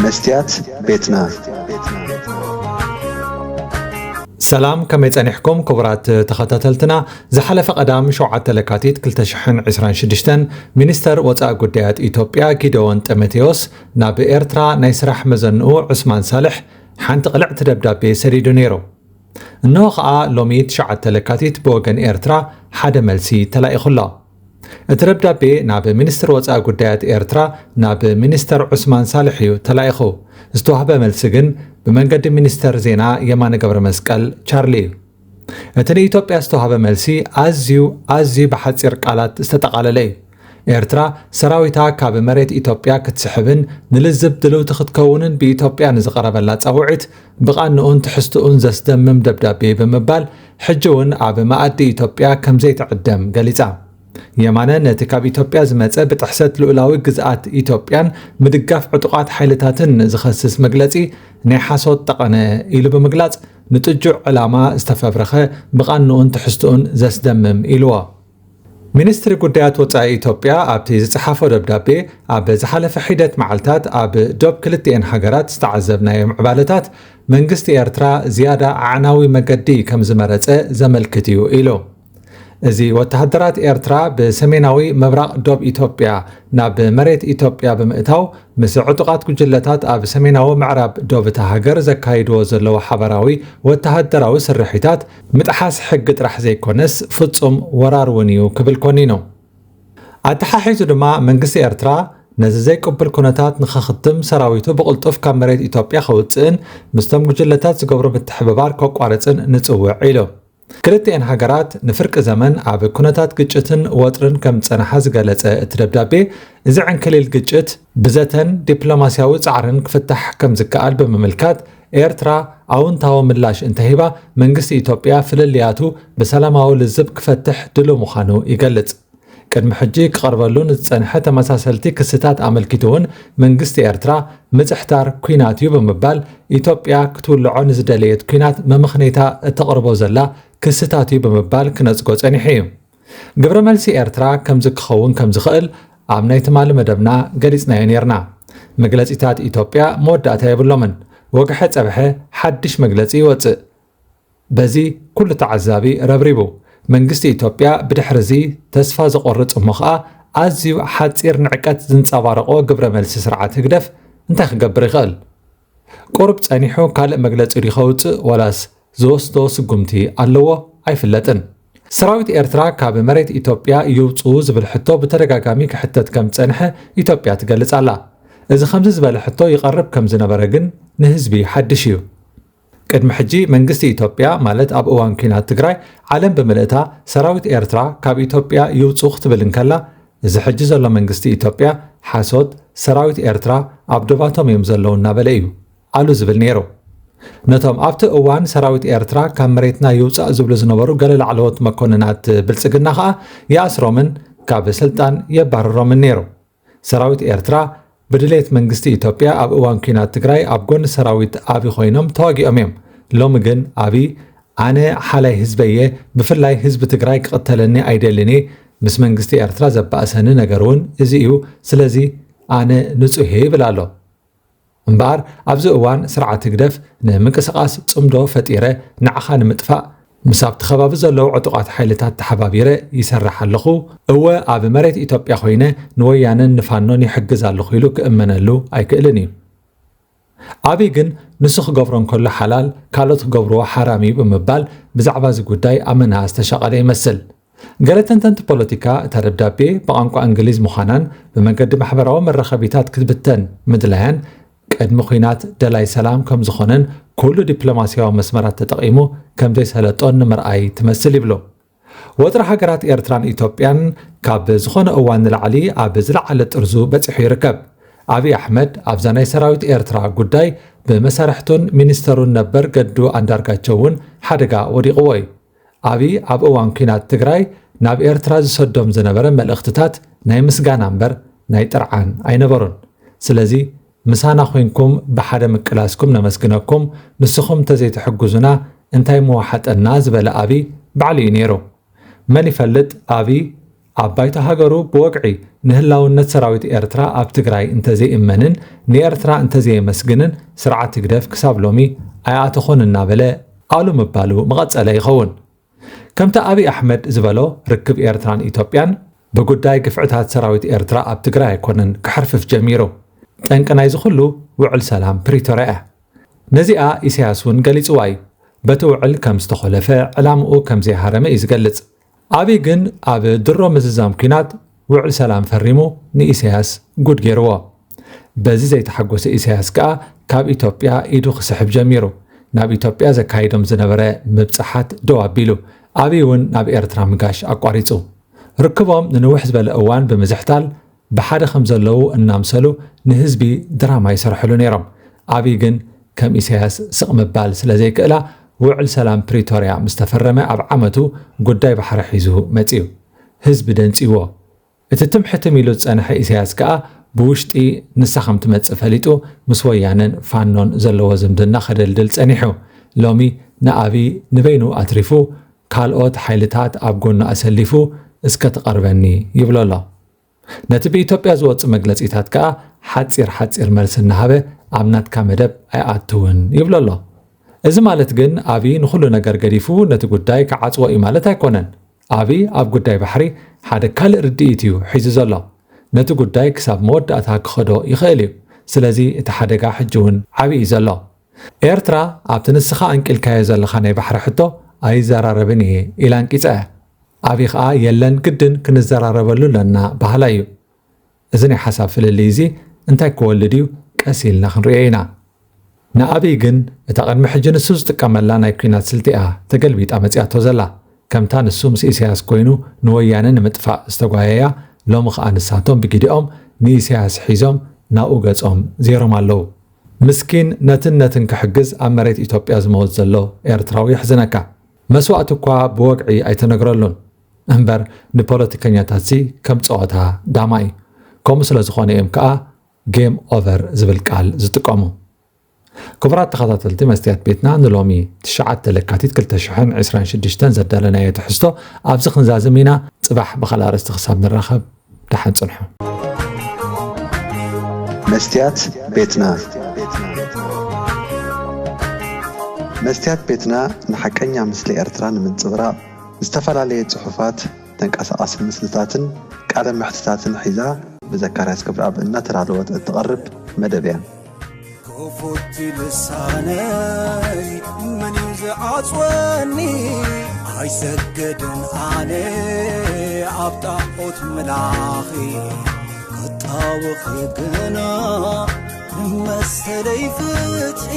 መስትያት ቤትና። ሰላም፣ ከመይ ጸኒሕኩም ክቡራት ተኸታተልትና? ዝሓለፈ ቀዳም ሸውዓተ ለካቲት ክልተ ሽሕን ዕስራን ሽዱሽተን ሚኒስተር ወጻኢ ጉዳያት ኢትዮጵያ ጊደዎን ጢሞቴዎስ ናብ ኤርትራ ናይ ስራሕ መዘንኡ ዑስማን ሳልሕ ሓንቲ ቅልዕቲ ደብዳቤ ሰዲዱ ነይሩ። እንሆ ኸኣ ሎሚ ትሽዓተ ለካቲት ብወገን ኤርትራ ሓደ መልሲ ተላኢኹ ኣሎ። እቲ ደብዳቤ ናብ ሚኒስትር ወጻኢ ጉዳያት ኤርትራ ናብ ሚኒስተር ዑስማን ሳልሕ እዩ ተላኢኹ። ዝተዋህበ መልሲ ግን ብመንገዲ ሚኒስተር ዜና የማነ ገብረ መስቀል ቻርሊ እዩ። እቲ ንኢትዮጵያ ዝተዋህበ መልሲ ኣዝዩ ኣዝዩ ብሓጺር ቃላት ዝተጠቓለለ እዩ። ኤርትራ ሰራዊታ ካብ መሬት ኢትዮጵያ ክትስሕብን ንልዝብ ድልውቲ ክትከውንን ብኢትዮጵያ ንዝቐረበላ ጻውዒት ብቓንኡን ትሕዝትኡን ዘስደምም ደብዳቤ ብምባል ሕጂ እውን ኣብ መኣዲ ኢትዮጵያ ከም ዘይትዕደም ገሊጻ። የማነ ነቲ ካብ ኢትዮጵያ ዝመጸ ብጥሕሰት ልኡላዊ ግዝኣት ኢትዮጵያን ምድጋፍ ዕጡቓት ሓይልታትን ዝኸስስ መግለጺ ናይ ሓሶት ጠቐነ ኢሉ ብምግላጽ ንጥጁዕ ዕላማ ዝተፈብረኸ ብቓንኡን ትሕዝትኡን ዘስደምም ኢልዎ። ሚኒስትሪ ጉዳያት ወጻኢ ኢትዮጵያ ኣብቲ ዝጸሓፎ ደብዳቤ ኣብ ዝሓለፈ ሒደት መዓልታት ኣብ ዶብ ክልቲኤን ሃገራት ዝተዓዘብናዮ ምዕባለታት መንግስቲ ኤርትራ ዝያዳ ኣዕናዊ መገዲ ከም ዝመረጸ ዘመልክት እዩ ኢሉ። እዚ ወተሃደራት ኤርትራ ብሰሜናዊ ምብራቕ ዶብ ኢትዮጵያ ናብ መሬት ኢትዮጵያ ብምእታው ምስ ዕጡቓት ጉጅለታት ኣብ ሰሜናዊ ምዕራብ ዶብ እታ ሃገር ዘካይድዎ ዘለዉ ሓባራዊ ወተሃደራዊ ስርሒታት ምጥሓስ ሕጊ ጥራሕ ዘይኮነስ ፍጹም ወራር እውን እዩ ክብል ኮኒኑ። ኣተሓሒዙ ድማ መንግስቲ ኤርትራ ነዚ ዘይቅቡል ኩነታት ንኸኽትም ሰራዊቱ ብቕልጡፍ ካብ መሬት ኢትዮጵያ ከውፅእን ምስቶም ጉጅለታት ዝገብሮ ምትሕብባር ከቋርፅን ንፅውዕ ኢሉ። ክልቲኤን ሃገራት ንፍርቂ ዘመን ኣብ ኩነታት ግጭትን ወጥርን ከም ዝጸንሓ ዝገለጸ እቲ ደብዳቤ፣ እዚ ዕንክሊል ግጭት ብዘተን ዲፕሎማስያዊ ጻዕርን ክፍታሕ ከም ዝከኣል ብምምልካት፣ ኤርትራ ኣውንታዊ ምላሽ እንተሂባ መንግስቲ ኢትዮጵያ ፍልልያቱ ብሰላማዊ ልዝብ ክፈትሕ ድሉው ምዃኑ ይገልጽ። ቅድሚ ሕጂ ክቐርበሉ ንዝጸንሐ ተመሳሰልቲ ክስታት ኣመልኪቱ እውን መንግስቲ ኤርትራ ምጽሕታር ኲናት እዩ ብምባል ኢትዮጵያ ክትውልዖ ንዝደለየት ኲናት መመኽነይታ እተቕርቦ ዘላ ክስታት እዩ ብምባል ክነጽጎ ጸኒሑ እዩ። ግብረ መልሲ ኤርትራ ከምዚ ክኸውን ከም ዝኽእል ኣብ ናይ ትማሊ መደብና ገሊጽናዮ ነይርና። መግለጺታት ኢትዮጵያ መወዳእታ የብሎምን። ወግሐ ጸብሐ ሓድሽ መግለጺ ይወጽእ። በዚ ኩሉ ተዓዛቢ ረብሪቡ። መንግስቲ ኢትዮጵያ ብድሕሪ እዚ ተስፋ ዘቖርጽ እሞ ኸኣ ኣዝዩ ሓጺር ንዕቀት ዝንጸባረቖ ግብረ መልሲ ስርዓት ህግደፍ እንታይ ክገብር ይኽእል? ቁሩብ ጸኒሑ ካልእ መግለጺ ድዩ ከውጽእ ዋላስ ዝወስዶ ስጉምቲ ኣለዎ? ኣይፍለጥን። ሰራዊት ኤርትራ ካብ መሬት ኢትዮጵያ ይውጽኡ ዝብል ሕቶ ብተደጋጋሚ ክሕተት ከም ዝጸንሐ ኢትዮጵያ ትገልጽ ኣላ። እዚ ከምዚ ዝበለ ሕቶ ይቐርብ ከም ዝነበረ ግን ንህዝቢ ሓድሽ እዩ። ቅድሚ ሕጂ መንግስቲ ኢትዮጵያ ማለት ኣብ እዋን ኲናት ትግራይ ዓለም ብምልእታ ሰራዊት ኤርትራ ካብ ኢትዮጵያ ይውጹ ክትብል እንከላ፣ እዚ ሕጂ ዘሎ መንግስቲ ኢትዮጵያ ሓሶት፣ ሰራዊት ኤርትራ ኣብ ዶባቶም እዮም ዘለዉ እናበለ እዩ ኣሉ ዝብል ነይሩ። ነቶም ኣብቲ እዋን ሰራዊት ኤርትራ ካብ መሬትና ይውጻእ ዝብሉ ዝነበሩ ገለ ላዕለዎት መኮንናት ብልጽግና ኸኣ ይኣስሮምን ካብ ስልጣን የባርሮምን ነይሩ። ሰራዊት ኤርትራ ብድሌት መንግስቲ ኢትዮጵያ ኣብ እዋን ኲናት ትግራይ ኣብ ጎኒ ሰራዊት ኣብይ ኮይኖም ተዋጊኦም እዮም። ሎሚ ግን ኣብይ ኣነ ሓላይ ህዝበየ፣ ብፍላይ ህዝቢ ትግራይ ክቕተለኒ ኣይደልን እየ፣ ምስ መንግስቲ ኤርትራ ዘባእሰኒ ነገር እውን እዚ እዩ፣ ስለዚ ኣነ ንጹህ እየ ይብል ኣሎ። እምበኣር ኣብዚ እዋን ስርዓት ህግደፍ ንምንቅስቓስ ጽምዶ ፈጢረ ንዓኻ ንምጥፋእ ምስ ኣብቲ ከባቢ ዘለዉ ዕጡቓት ሓይልታት ተሓባቢረ ይሰርሕ ኣለኹ፣ እወ ኣብ መሬት ኢትዮጵያ ኮይነ ንወያነን ንፋኖን ይሕግዝ ኣለኹ ኢሉ ክእመነሉ ኣይክእልን እዩ። ኣብይ ግን ንሱ ክገብሮ እንከሎ ሓላል ካልኦት ክገብርዎ ሓራም እዩ ብምባል ብዛዕባ እዚ ጉዳይ ኣመና ዝተሻቐለ ይመስል። ገለ ተንተንቲ ፖለቲካ እታ ደብዳቤ ብቋንቋ እንግሊዝ ምዃናን ብመገዲ ማሕበራዊ መራኸቢታት ክትብተን ምድላያን ቅድሚ ኲናት ደላይ ሰላም ከም ዝኾነን ኩሉ ዲፕሎማስያዊ መስመራት ተጠቒሙ ከም ዘይሰለጦን ንምርኣይ ትመስል ይብሉ። ወጥሪ ሃገራት ኤርትራን ኢትዮጵያን ካብ ዝኾነ እዋን ንላዕሊ ኣብ ዝለዓለ ጥርዙ በጺሑ ይርከብ። ኣብይ ኣሕመድ ኣብዛ ናይ ሰራዊት ኤርትራ ጉዳይ ብመሳርሕቱን ሚኒስተሩን ነበር ገዱ ኣንዳርጋቸው እውን ሓደጋ ወዲቕዎ እዩ። ኣብይ ኣብ እዋን ኲናት ትግራይ ናብ ኤርትራ ዝሰዶም ዝነበረ መልእኽትታት ናይ ምስጋና እምበር ናይ ጥርዓን ኣይነበሩን። ስለዚ ምሳና ኮይንኩም ብሓደ ምቅላስኩም ነመስግነኩም፣ ንስኹም እንተዘይትሕግዙና እንታይ ምወሓጠና ዝበለ ኣብይ ባዕሉ እዩ ነይሩ። መን ይፈልጥ ኣብይ ኣብ ባይቶ ሃገሩ ብወግዒ ንህላውነት ሰራዊት ኤርትራ ኣብ ትግራይ እንተዘይእመንን ንኤርትራ እንተዘየመስግንን ስርዓት ህግደፍ ክሳብ ሎሚ ኣይኣተኹን እናበለ ቃሉ ምባሉ መቐጸለ ይኸውን። ከምቲ ኣብይ ኣሕመድ ዝበሎ ርክብ ኤርትራን ኢትዮጵያን ብጉዳይ ግፍዕታት ሰራዊት ኤርትራ ኣብ ትግራይ ኣይኮነን ክሕርፍፍ ጀሚሩ። ጠንቂ ናይዚ ኩሉ ውዕል ሰላም ፕሪቶርያ እያ። ነዚኣ ኢሳያስ እውን ገሊጽዋ እዩ። በቲ ውዕል ከም ዝተኾለፈ ዕላምኡ ከም ዘይሃረመ እዩ ዝገልጽ። ኣብይ ግን ኣብ ድሮ ምዝዛም ኲናት ውዕል ሰላም ፈሪሙ ንኢሳያስ ጉድ ገይርዎ። በዚ ዘይተሓጎሰ ኢሳያስ ከኣ ካብ ኢትዮጵያ ኢዱ ክስሕብ ጀሚሩ። ናብ ኢትዮጵያ ዘካይዶም ዝነበረ ምብጻሓት ደው ኣቢሉ። ኣብይ እውን ናብ ኤርትራ ምጋሽ ኣቋሪጹ። ርክቦም ንንውሕ ዝበለ እዋን ብምዝሕታል ብሓደ ከም ዘለዉ እናምሰሉ ንህዝቢ ድራማ ይሰርሕሉ ነይሮም። ኣብይ ግን ከም ኢሳያስ ስቕ ምባል ስለ ዘይክእላ ውዕል ሰላም ፕሪቶርያ ምስ ተፈረመ ኣብ ዓመቱ ጉዳይ ባሕሪ ሒዙ መጺኡ። ህዝቢ ደንጺዎ። እቲ ትምሕትም ኢሉ ዝጸንሐ ኢሳያስ ከኣ ብውሽጢ ንሳ ከም ትመጽእ ፈሊጡ ምስ ወያነን ፋኖን ዘለዎ ዝምድና ከደልድል ጸኒሑ። ሎሚ ንኣብይ ንበይኑ ኣትሪፉ ካልኦት ሓይልታት ኣብ ጎኑ ኣሰሊፉ እስከ ትቐርበኒ ይብሎ ኣሎ። ነቲ ብኢትዮጵያ ዝወጽእ መግለጺታት ከኣ ሓጺር ሓጺር መልሲ እናሃበ ኣብ ናትካ መደብ ኣይኣትውን ይብሎ ኣሎ። እዚ ማለት ግን ኣብይ ንኹሉ ነገር ገዲፉ ነቲ ጉዳይ ክዓጽዎ እዩ ማለት ኣይኮነን። ኣብይ ኣብ ጉዳይ ባሕሪ ሓደ ካልእ ርድኢት እዩ ሒዙ ዘሎ። ነቲ ጉዳይ ክሳብ መወዳእታ ክኸዶ ይኽእል እዩ። ስለዚ እቲ ሓደጋ ሕጂ እውን ዓብዪ እዩ ዘሎ። ኤርትራ ኣብቲ ንስኻ ኣንቂልካዮ ዘለኻ ናይ ባሕሪ ሕቶ ኣይዘራረብን እየ ኢላ ኣንቂጻ እያ። ኣብይ ኸኣ የለን ግድን ክንዘራረበሉ ኣለና በሃላይ እዩ። እዚ ናይ ሓሳብ ፍልልይ እዚ እንታይ ክወልድ እዩ ቀስ ኢልና ክንርእዮ ኢና። ንኣብይ ግን እታ ቅድሚ ሕጂ ንሱ ዝጥቀመላ ናይ ኲናት ስልቲ እያ ተገልቢጣ መጺኣቶ ዘላ። ከምታ ንሱ ምስ ኢሳያስ ኮይኑ ንወያነ ንምጥፋእ ዝተጓየያ ሎሚ ኸኣ ንሳቶም ብጊዲኦም ንኢሳያስ ሒዞም ናብኡ ገጾም ዜሮም ኣለዉ። ምስኪን ነትን ነትን ክሕግዝ ኣብ መሬት ኢትዮጵያ ዝመውት ዘሎ ኤርትራዊ የሕዝነካ። መስዋእቲ እኳ ብወግዒ ኣይተነግረሉን እምበር ንፖለቲከኛታትሲ ከም ጸወታ ዳማ እዩ። ከምኡ ስለ ዝኾነ እዮም ከኣ ጌም ኦቨር ዝብል ቃል ዝጥቀሙ። ክቡራት ተኸታተልቲ መስትያት ቤትና ንሎሚ ትሽዓተ ለካቲት ክልተ ሽሕን ዕስራን ሽዱሽተን ዘዳለናዮ ትሕዝቶ ኣብዚ ክንዛዝም ኢና። ጽባሕ ብኻልእ ኣርእስቲ ክሳብ ንራኸብ ደሓን ጽንሑ። መስትያት ቤትና መስትያት ቤትና ንሓቀኛ ምስሊ ኤርትራ ንምንጽብራቕ ዝተፈላለየ ጽሑፋት፣ ተንቀሳቓሲ ምስልታትን ቃለ መሕትታትን ሒዛ ብዘካርያስ ገብረኣብ እናተዳለወት እትቐርብ መደብ እያ። ክፉት ልሳነይ መን እዩ ዝዓጽወኒ? ኣይሰግድን ኣነ ኣብ ጣዖት ምላኺ ክጣወኺ ግና መሰለይ ፍትሒ